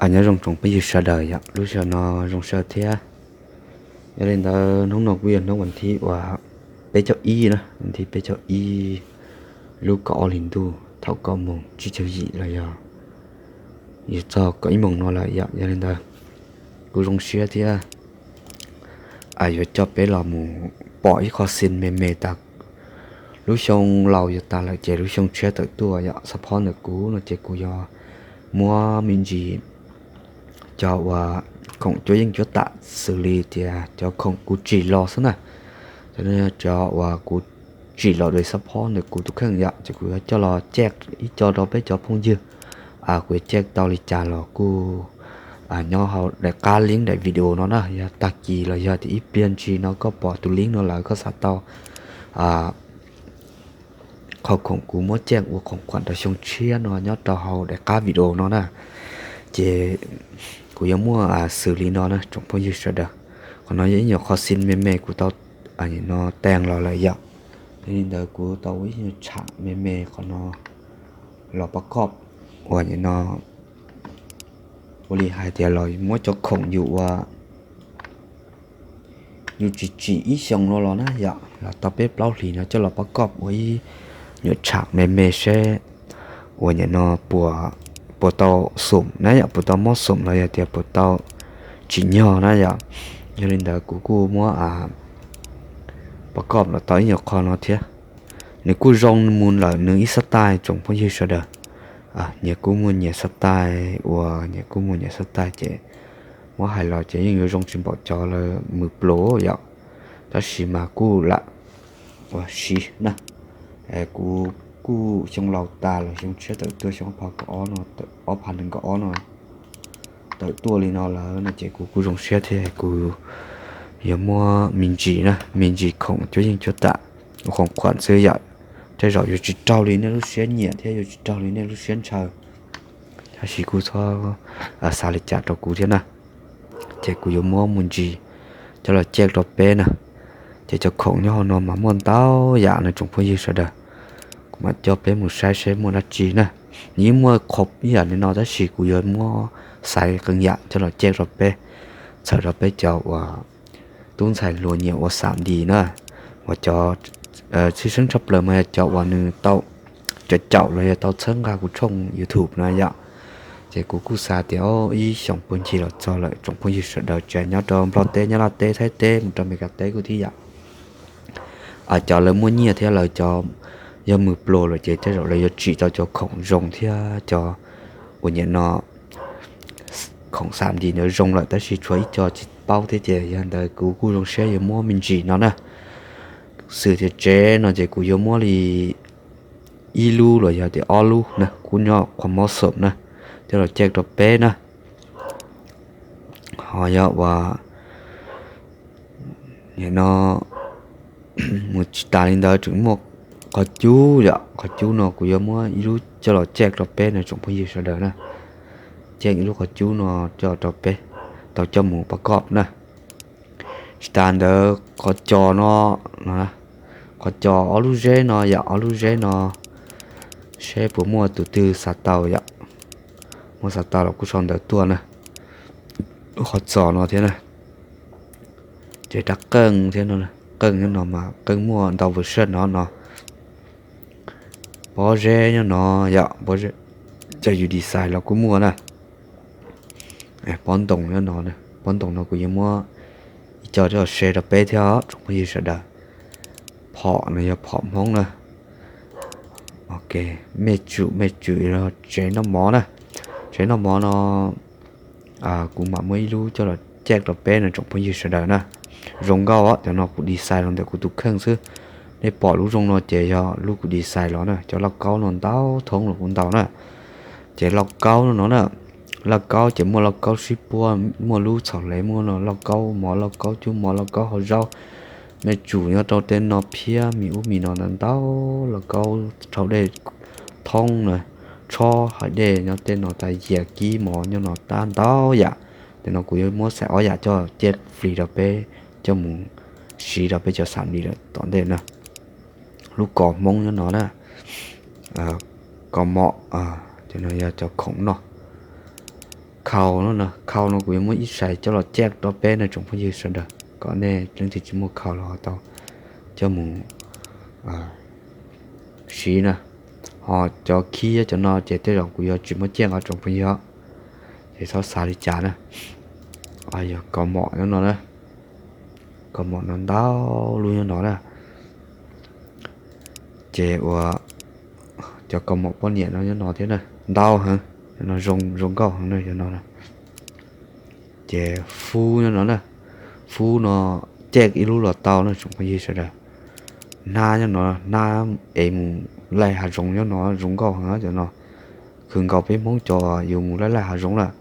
Nyob zoo tsoom phooj ywg sawv daws yom, lub sij hawm no zoo sawv thiab. Yog li ntawd hnub no kuj yog hnub vas thib uas peb caug ib na, vas thib peb caug ib, lub kaum ob hlis ntuj thaum kaum moos tsib caug yim los yog yuav txog kaum ib moos no lawm yom. Yog li ntawd kuv zoo siab thiab yuav coj peb los mus pom ib qho xim me me tas lub xyoo laus yuav tas lawm ces lub xyoo tshiab tawm tuaj yom. Xab phob ntawm kuv no ces kuv yuav muab me ntsis cov uas khoom cuab yeej cuab tam xws li tias cov khoom kuv tsim los xwb na. Cov uas kuv tsim los rau xab phob ntawm kuv tus kheej yom, ces kuv yuav coj los caj ib co rau peb cov phooj ywg. Kuv yuav caj tau li cas los kuj nyob hauv daim qab link daim video no na. Yog tag kis los yog tias ib pliag ntsis no koj pom tus link no lawm koj xav tau qhov khoom kuv muab caj ua khoom khuam rau xyoo tshiab no nyob rau hauv daim qab video no na. Ces kuv yuav muab xws li no na tsoom phooj ywg sawv daws. Qhov no yog ib nyuag qhov xim me me kuv tau no tag los lawm yom. Yog li ntawd kuv tau ua ib nyuag tsham me me qhov no los pab koj uas no, ua li hais tias los muab cov khoom yus ua yus tsis tsim ib xyoos no los na yom, los tau peb plaub hlis no coj los pab koj ua ib nyuag tsham me me seb uas no puas tau xum na yom, puas tau mob xum los yog tias puas tau tsim nyog na yom. Yog li ntawd kuv kuj muab pab koj los tau ib nyuag qho no thiab. Nws kuj zoo mus lawm nws ib xab tais tsoom phooj ywg sawv daws. Nyias kuj muaj nyias xab tais uas nyias kuj muaj nyias xab tais ces muab hais los ces yeej yuav zoo tsis npaum cov lawv mus pluas yom. Tab sis mas kuj lam ua si na, kuv kuj xyoo laus tas los xyoo tshiab tawm tuaj xyoo ob phav nees nkaum ob no tawm tuaj li no lawm no ces kuv kuj zoo siab thiab kuv yuav muab me ntsis na, me ntsis khoom cuab yeej cuab tam, khoom khuam xwb yom. Tej zaum yuav tsis raug li nej lub siab nyiam thiab yuav tsis raug li nej lub siab ntshaw, tab sis kuj txhob xav li cas rau kuv thiab na. Ces kuv yuav muab me ntsis coj los caj rau peb na. Ces cov khoom nyob hauv no mas muaj ntau yam no tsoom phooj ywg sawv daws. Kuv mam coj peb mus saib seb muaj dab tsi na. Nws yeej muaj khoom ib yam li no tab sis kuv yuav muab xaiv qee yam coj los caj rau peb, txhawm rau peb cov uas tub ntxhais hluas nyiam ua xam nti na, uas cov tshwj xeeb tshaj plaws mas yog cov uas nws tau caum caum los yog tau txhawb nqa kuv tshooj YouTube no yom. Ces kuv kuj xav tias ib xyoos puag ncig los txog lawm tsoom phooj ywg sawv daws tsis hais nyob rau Nplog teb, Nyab Laj teb, Thaib teb mus rau Meskas teb kuj tib yam. Cov lawv muaj nyiaj thiab lawv cov yog mus pluas lawm ces tej zaum lawv yuav tsim tau cov khoom zoo thiab cov uas nyiam no khoom xam nti ntawd zoo lawm tab sis tshuav ib co tsis paub thiab ces yog ntawd kuv kuj zoo siab yuav muab me ntsis no na. Xws tias tsev no ces kuv yuav muab li ib lub los yog tias ob lub na, kuj nyob qhov mob xom na, coj los caj rau peb na. Ho yog uas no mus tsis tas li ntawd tseem muaj qhov cub yom, qhov cub no kuv yuav muab ib lub coj los caj rau peb no tsoom phooj ywg sawv daws na. Caj ib lub qhov cub no coj rau peb tau coj mus pab koj na. Tsis tas ntawd qhov cos no, qhov cos ob lub zeb no yom, ob lub zeb no seb puas muaj tus twg xav tau yom. Muaj xav tau los kuj sau ntawv tuaj na. Qhov txos no thiab na, ces rab qeej thiab no, qeej nyob no mas qeej muaj ntau version no no. Pob zeb nyob no yom, pob zeb cov yus design los kuj muaj na. Pob ntoo nyob no, pob ntoo no kuv yuav muab ib co coj los share rau peb thiab tsoom phooj ywg sawv daws. Phom no yog phom Hmoob na. Ok, mej tsum, mej tsum yog tsev noj mov na. Tsev noj mov no kuv mam muab ib lub coj los caj rau peb no tsoom phooj ywg sawv daws na. Zoo nkauj os, cov no kuv design los ntawm kuv tus kheej xwb. Nej pom lub zoo no ces yog lub kuv design los na. Cov lauj kaub no ntau thoob los kuv ntaus na. Ces lauj kaub no na, lauj kaub ces muaj lauj kaub sib puab, muaj lub txhaum lev, muaj lauj kaub mov, lauj kaub cub mov, lauj kaub hau zaub. Mej tsum nyob rau tej no phiab, me ub me no ntau ntau, lauj kaub rhaub dej thoob na, tshob hais dej nyob tej no, tas yias kib mov nyob no, tab ntau yam. Tej no kuv yuav muab xaiv ob yam coj caj flis rau peb coj mus siv rau peb cov xam nti lawm tom ntej na. Lub kos Hmoob nyob no na, kos mom, ces no yog cov khoom noj. khau no, khau no kuv yuav muab ib sai coj los caj rau peb no tsoom phooj ywg sawv daws, kom nej leej twg tsis muaj khau los ho tau coj mus siv na. Ho cov khib cov no ces tej zaum kuv yuav tsis muab caj os tsoom phooj ywg, ces txhob xav li cas na. Yog kaus mom nyob no na, kaus mom no ntau lub nyob no na. Ces ua cov kaus mom poj niam no nyob no thiab na, ntau heev, no zoo nkauj heev na yog no. Ces fub nyob no na, fub no caj ib lub los tau na tsoom phooj ywg sawv daws. Hnab nyob no, hnab es mus laij hav zoov nyob no zoo nkauj heev cov no. Khwv nkaus peb Hmoob cov yus mus laij laij hav zoov lawm,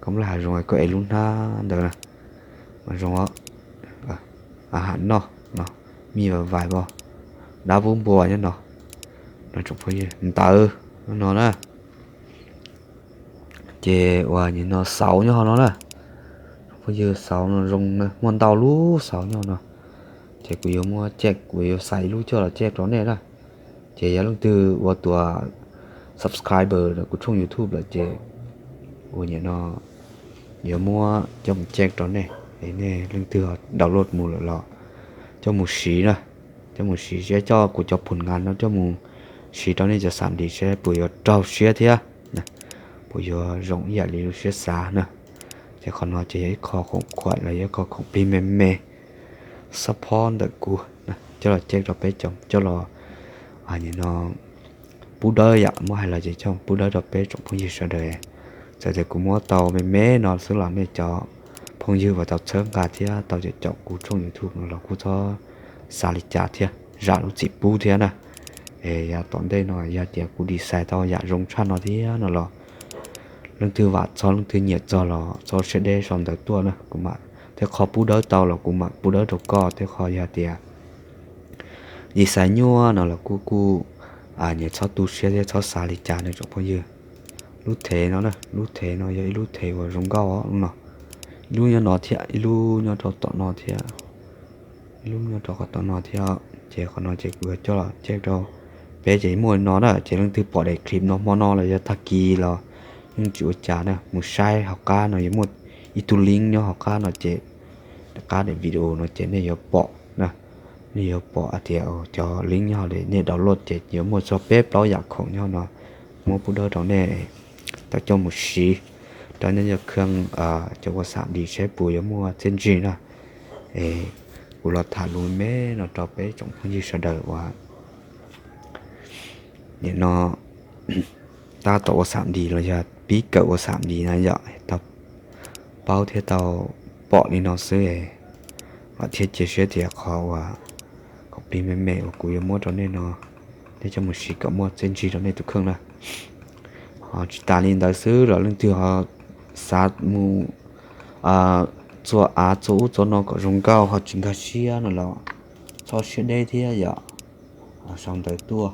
koj mus laij hav zoov koj es lub hnab ntawd na, mas zoo. Ham noj no, mij vais vais pov, dab vub npua nyob no, no tsoom phooj ywg ntawd no na. Ces uas nim no xauv nyob no na, phooj ywg xauv no zoo na, muaj ntau lub xauv nyob no. Ces kuv yuav muab caj, kuv yuav xaiv ib lub coj los caj rau nej na. Ces yog leej twg ua tus subscriber kuv tshooj YouTube lawm ces uas nim no yuav muab coj mus caj rau nej, es nej leej twg download mus lawm los coj mus siv na, coj mus siv seb coj kuv cov phum ngas no coj mus siv rau nej cov xam dis seb puas yuav raug siab thiab, puas yuav zoo ib yam li lub siab xav na. Ces qhov no ces yog ib qho khoom khuam los yog ib qho khoom plig me me support ntawm kuv coj los caj rau peb cov, coj los nim no pub dawb yom, muab hais los ces coj pub dawb rau peb tsoom phooj ywg sawv daws. Txawm tias kuv muab tau me me no xwb los nej cov phooj ywg uas tau txhawb nqa thiab tau caum kuv tshooj YouTube no los kuj txhob xav li cas thiab zam lub txim pub thiab na. Es yav tom ntej no yog tias kuv design tau yam zoo tshaj no thiab no los leej twg vam txog leej twg nyiam txog los txhob siab deb sau ntawv tuaj na, kuv mam, tej qho pub dawb tau los kuv mam pub dawb rau koj, tej qho yog tias design nyuaj no los kuj kuj nyias txhob tu siab thiab txhob xav li cas ne tsoom phooj ywg. Lub thev no na, lub thev no yog ib lub thev uas zoo nkauj os no. Ib lub nyob no thiab ib lub nyob rau tom no thiab, ib lub nyob rau qhov tom no thiab. Ces qhov no ces kuv yuav coj los caj rau peb ces muaj no na. Ces leej twg pom daim clip no hmo no los yog tag kis los yeej tsis ua cas na, mus saib hauv qab no yuav muaj ib tug link nyob hauv qab no ces, qab daim video no ces nej yuav pom na, nej yuav pom hais tias cov link nyob hauv nej download ces yuav muaj txog peb plaub yam khoom nyob no, muab pub dawb rau nej tau coj mus siv rau nej cov kheej, cov ua xam dis seb puas yuav muaj txiaj ntsig na. Es kuv los tham lus me no rau peb tsoom phooj ywg sawv daws uas nim no tab tom ua xam dis los yog pib kawm ua xam dis na yom, tau paub thiab tau pom li no xwb, vam thiab cia siab tias qhov uas khoom plig me me uas kuv yuav muab rau nej no, nej coj mus siv kom muaj txiaj ntsig rau nej tus kheej na. Ho tsis tas li ntawd xwb los leej twg ho xav mus txua av txua ub txua no kom zoo nkauj ho tsis nkag siab no los txhob siab deb thiab yom. Sau ntawv tuaj,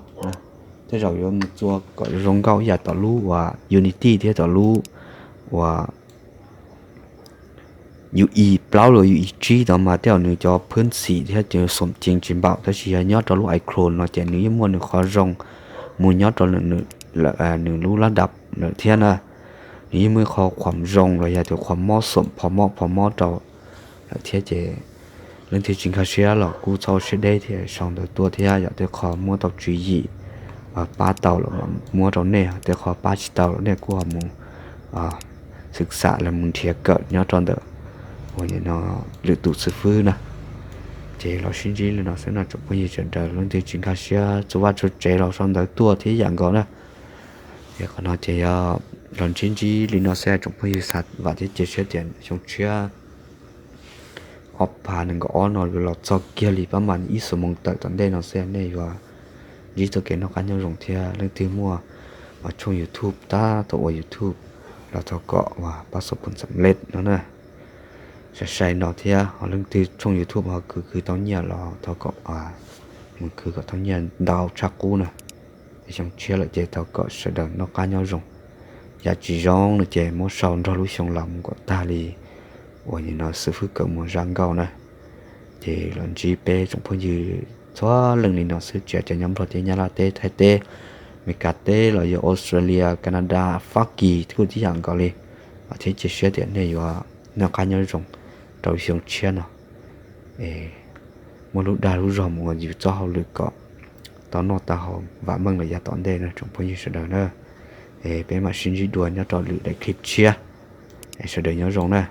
tej zaum yuav mus txua kom zoo nkauj ib yam tom lub uas Unity thiab tom lub uas U E plaub los U E tsib tod mas tej zaum nws cov phwb xim thiab cov xom ceev tsis npaum, tab sis yog nyob rau lub iClone no ces nws yeej muaj nws qhov zoo, mus nyob rau nws lub lab dab lawm thiab na. Nws yeej muaj ib qho qhuam zoo los yog tias qhuam mob xom phom mob phom mob rau lawm thiab ces leej twg tsis nkag siab los kuj txhob siab deb thiab sau ntawv tuaj thiab yom. Tej qho muab tau tswv yim pab tau los muab rau nej, tej qho pab tsis tau los nej kuj ho mus xwm xam los mus nrhiav kawm nyob rau ntawm uas no lwm tus xib fwb na. Ces los sib ntsib li no xwb no tsoom phooj ywg sawv daws, leej twg tsis nkag siab txhua vaj txhua tsev los sau ntawv tuaj thiab yam nkaus na. Es qhov no ces yog los ntsib ntsib li no xwb tsoom phooj ywg, vam thiab cia siab tias xyoo tshiab ob phav nees nkaum ob no yuav los txog kiag li pab mas ib xuab moos tawm tom ntej no xwb nej yuav ntsib txoj kev noj qab nyob zoo thiab. Leej twg muaj tshooj YouTube tab tom ua YouTube los thov kom uas pab xo phum xam lej no na, sai sai no thiab. Ho leej twg tshooj YouTube ho khwv khwv tau nyiaj los thov kom mus khwv kom tau nyiaj ntau tshaj qub na. Xyoo tshiab lawm ces thov kom sawv daws noj qab nyob zoo. Yam tsis zoo no ces muab sau nrog lub xyoo los mus kom tag li uas no xib fwb kawm mus zaj nkauj na. Ces los ntsib peb tsoom phooj ywg txhua leej li no xwb, tsis hais cov nyob Nplog teb, Nyab Laj teb, Thaib teb, Amelikas teb los yog Australia, Canada, Fab Kis kuj tib yam nkaus li. thiab cia siab tias nej yuav noj qab nyob zoo rau xyoo tshiab no, es muaj lub dag lub zog mus ua yus txoj hauj lwm kom tau noj tau haus vam meej lawm yav tom ntej na tsoom phooj ywg sawv daws na. Es peb mam sib ntsib dua nyob rau lwm daim clip tshiab. Sawv daws nyob zoo na.